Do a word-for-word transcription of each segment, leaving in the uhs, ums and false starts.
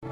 Khun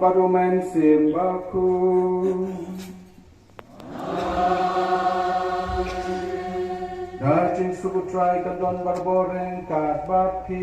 bad u Mynsiem Bakhuid. Da jingsuk U Trai ka don barabor ryngkat bad phi.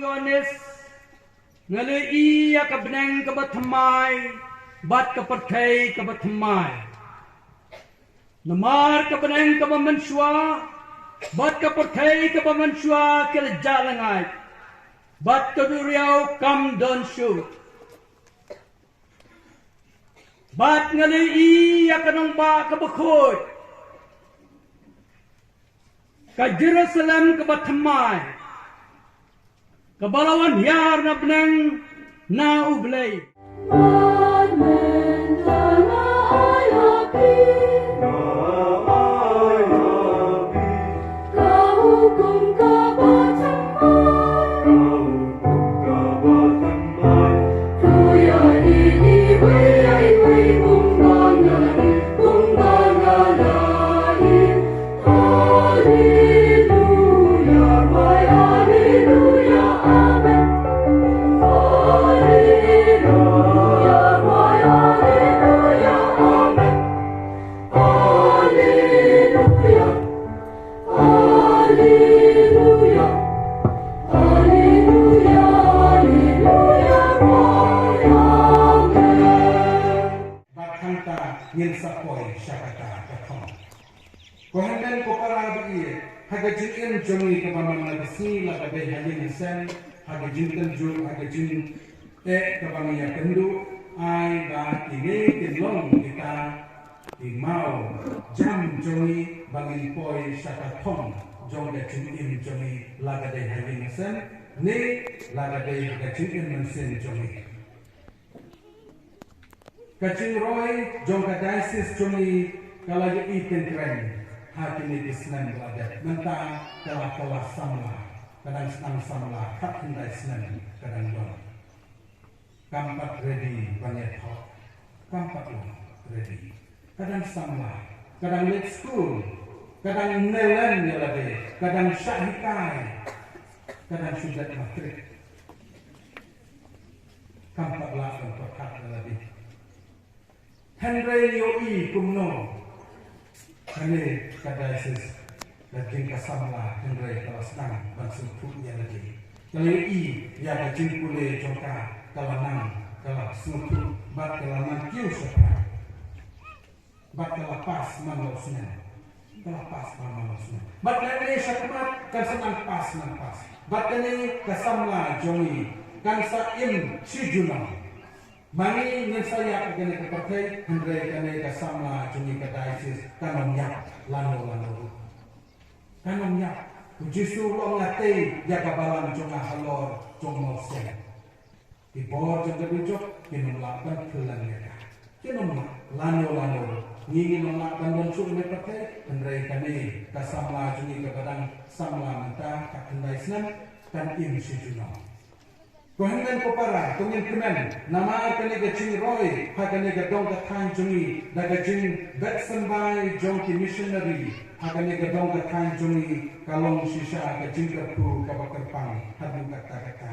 Ïoannis, nga la ïohi ïa ka bneng kaba thymmai bad ka pyrthei kaba thymmai. Namar ka bneng kaba mynshuwa bad ka pyrthei kaba mynshuwa ki la jah lyngngai, bad ka duriaw kam don shuh. Bad nga la ïohi ïa ka nongbah kaba khuid, ka Jerusalem kaba thymmai, kaba la wan hiar na bneng na U Blei. Bad hangta ngin sa poi sha kata ka thong. Ko hynmen ko para ba ïeit, ha ka jingim jong ngi kaba man la ka sngi la ka dei ha ïing ha sem, ha ka jingtynjuh, ha ka jingeh kaba ngi ïakynduh, ai ba kine kin long kita Ki maw jam jong ngi ba ngin poi sha ka thong jong ka jingim jong ngi, la ka dei ha ïing ha sem ne la ka dei ha ka jingim mynsiem jong ngi. Ka jingroi jong ka diocese jong ngi ka la ïohi tyngkreiñ ha kine ki snem ba la dep. Mynta ka la, ka la samla, ka dang sdang samla, khatkhyndai snem ka dang don. Kam pat ready ban ïathoh. Kam pat long ready. Ka dang samla, ka dang leit skul, ka dang nelen ïa lade, ka dang shah hikai, ka dang shu dep matrik. Kam pat lah ban pyrkhat ïa lade. Hynrei ïohi kumno kane ka diocese ka jing ka samla, hynrei ka la sdang ban sngewthuh ïa lade. Ka la ïohi ïa ka jingpule jong ka, ka la nang, ka la sngewthuh bad ka la nang kiew shaphrang. Bad ka la pass man la u snem. Ka la pass man la u snem. Bad nangne shakhmat kan sa nang pass, nang pass. Bad kane ka samla jong ngi kan sa im shi junom. Ma ngi ngin sa ïap ha kane ka pyrthei, hynrei kane ka samla jong ngi ka diocese kan ym ïap lano lano ruh. Kan ym ïap. U Jisu u ong, nga tei ïa ka balang jong nga halor jong u mawsiang. Ki bor jong ka dujok kin ym lah ban pynlong ïa ka. Kin ym lah lano lano ruh. Ngi ngin ym lah ban don shuh ha kane ka pyrthei, hynrei kane ka samla jong ngi kaba dang samla mynta khatkhyndai snem kan im shi junom. Ko hynmen ko para, to ngin kmen namar kane ka jingroi ha kane ka dong ka thaiñ jong ngi da ka jingbet symbai jong ki missionary ha kane ka dong ka thaiñ jong ngi ka long shisha ka jingkyrkhu kaba kyrpang haduh katta katta.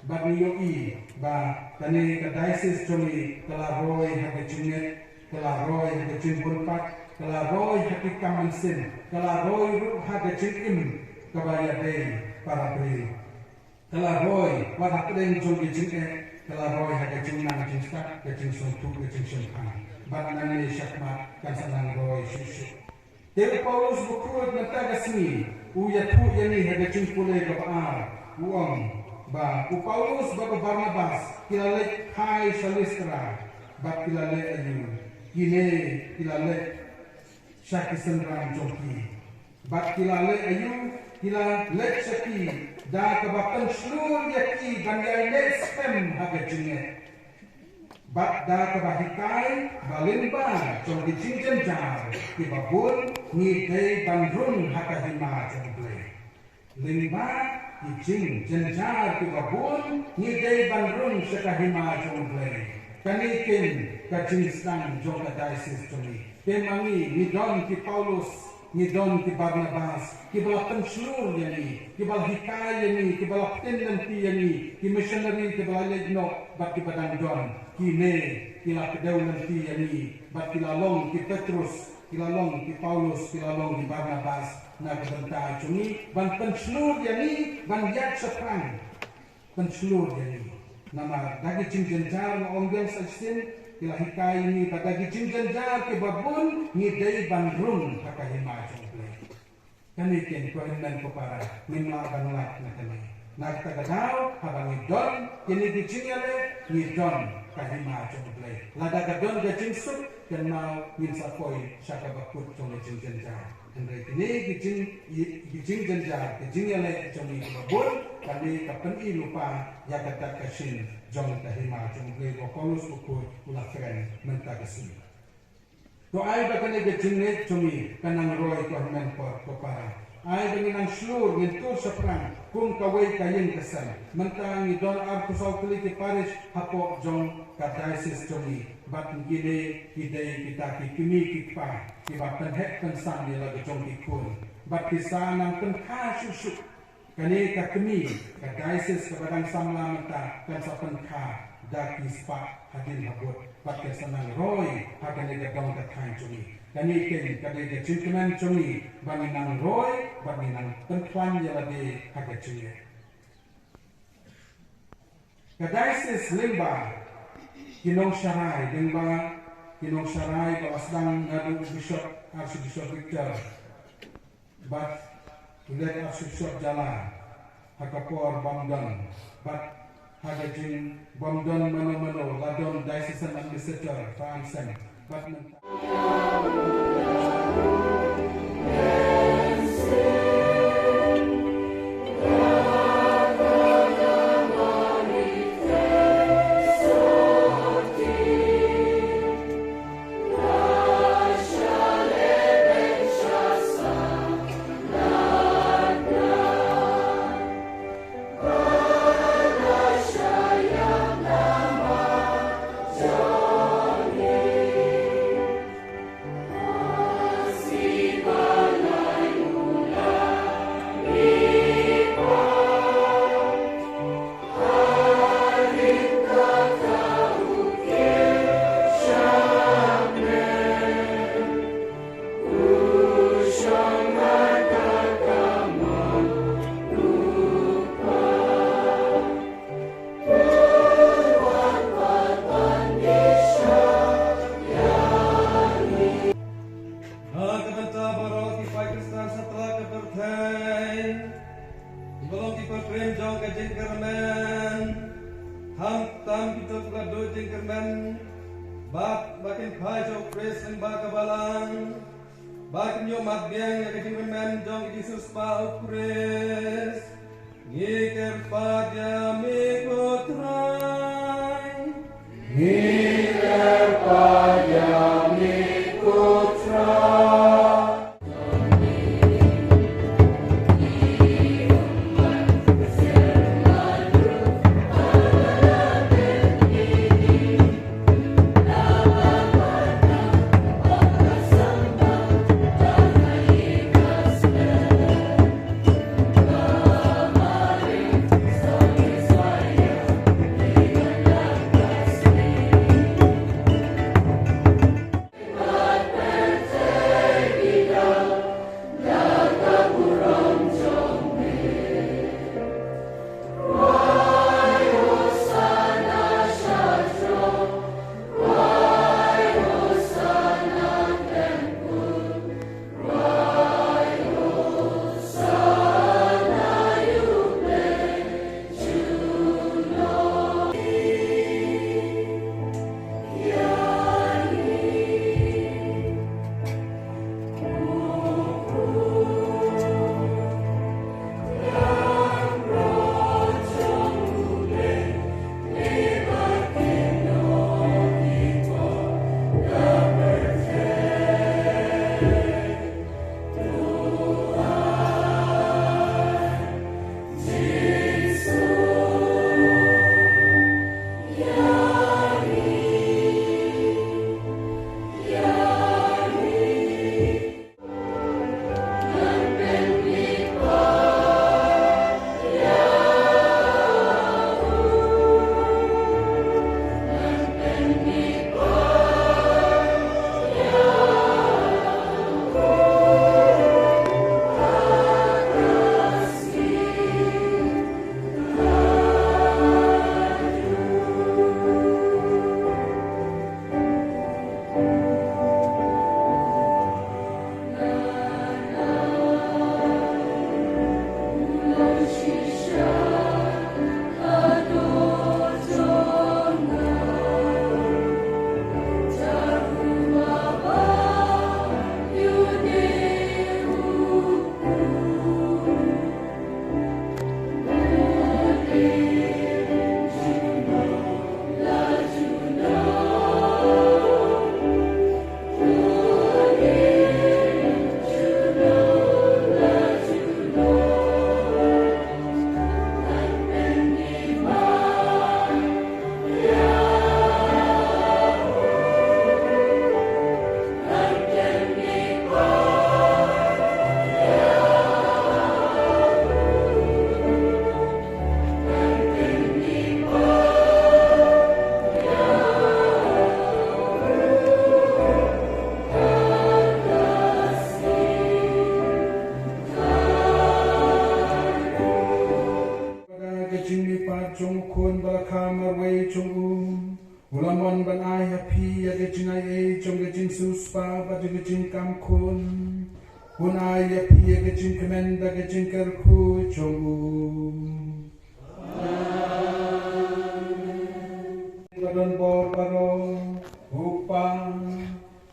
Bad ngi ïohi ba kane ka diocese jong ngi ka la roi ha ka jingngeit, ka la roi ha ka jingbun pat, ka la roi ha ki kam mynsiem, ka la roi ruh ha ka jingim kaba ïadei para briew. Ka la roi wat hapdeng jong ki jingeh, ka la roi ha ka jingnang jingstad, ka jingsngewthuh, ka jingshemphang. Bad nangne shakhmat kan sa nang roi shuh shuh. Te u Paulus bakhuid mynta ka sngi u ïathuh ïa ngi ha ka jingpule kaba ar, u ong ba u Paulus bad u Barnabas ki la leit phai sha Listra. Bad ki la leh aïu? Kine ki la leit sha ki synran jong ki. Bad ki la leh aïu? Ki la leit sha ki da kaba pynshlur ïa ki ban ïaineh skhem ha ka jingngeit. Bad da kaba hikai ba lyngba jong ki jingjynjar kiba bun ngi dei ban rung ha ka hima jong U Blei. Lyngba ki jingjynjar kiba bun ngi dei ban rung sha ka hima jong U Blei. Kane keiñ ka jingsdang jong ka diocese jong ngi. Te ma ngi ngi don ki Paulus, ngi don ki Barnabas, kiba la pynshlur ïa ngi, kiba la hikai ïa ngi, kiba la pynlynti ïa ngi, ki missionary kiba la leit noh bad kiba dang don. Kine ki la kdew lynti ïa ngi bad ki la long ki Petrus, ki la long ki Paulus, ki la long ki Barnabas na ka bynta jong ngi, ban pynshlur ïa ngi ban ïaid shaphrang. Pynshlur ïa ngi. Namar da ki jingjynjar, nga ong biang sa shisien, ki la hikai ïa ngi ba da ki jingjynjar kiba bun ngi dei ban rung ha ka hima jong U Blei. Kane keiñ ko hynmen ko para, ngim lah ban lait na kane. Na kata ka daw haba ngi don kine ki jingïaleh, ngi don ka hima jong U Blei. Lada ka don ka jingsuk, kynmaw ngin sa poi sha kaba kut jong ka jingjynjar. Hynrei kine ki jing, ki jingjynjar, ki jingïaleh jong ngi kiba bun, kane ka pyni lypa ïa kata ka shin jong ka hima jong U Blei ba u Paulus u kut u la kren mynta ka sngi. To ai ba kane ka jingngeit jong ngi kan nang roi ko hynmen ko para. Ai ba ngin nang shlur, ngin tur shaphrang kum kawei ka ïing ka sem. Mynta ngi don arphew saw tylli ki parish hapoh jong ka diocese jong ngi. Bad kine ki dei kita ki kmie ki kpa kiba pynheh pynsam ïa la ka jong ki khun. Bad ki sa nang pynkha shuh shuh. Kane ka kmie, ka diocese kaba dang samla mynta kan sa pynkha da ki spah hadien habud. Bad kan sa nang roi ha kane ka dong ka thaiñ jong ngi. Kane keiñ ka dei ka jingkmen jong ngi ba ngin nang roi bad ngin nang pynkhlaiñ ïa lade ha ka jingngeit. Ka diocese lyngba ki nongsharai, lyngba ki nongsharai ba la sdang naduh u Bishop, Archbishop Victor bad u late Archbishop Jala, ha ka por bym don, bad ha ka jing bym don mano mano, la don diocesan administrator, Father Anselm, bad mynta. Na ka bynta baroh ki paid Khristan satlak ka pyrthei, kiba long ki paralok jong ka jingkyrmen, khamtam kito kiba la duh jingkyrmen, bad ba kin phai sha U Khrist lyngba ka balang, ba kin ïoh mad biang ïa ka jingkyrmen jong ka jingsiewspah U Khrist. Ngi kyrpad ïa me ko Trai. Ngi kyrpad ïa me ko Trai. Ka jingmihpat jong u Khun ba la kha marwei jong u, u la mon ban ai ha phi ïa ka jingaiei jong ka jingsiewspah bad jong ka jingkam khun. Un ai ïa phi ïa ka jingkmen da ka jingkyrkhu jong u. Amen. Ba don bor baroh, u Kpa,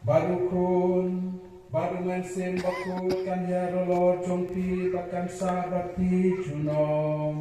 bad u Khun, Mynsiem Bakhuid kan hiar halor jong phi bad kan sah bad phi junom.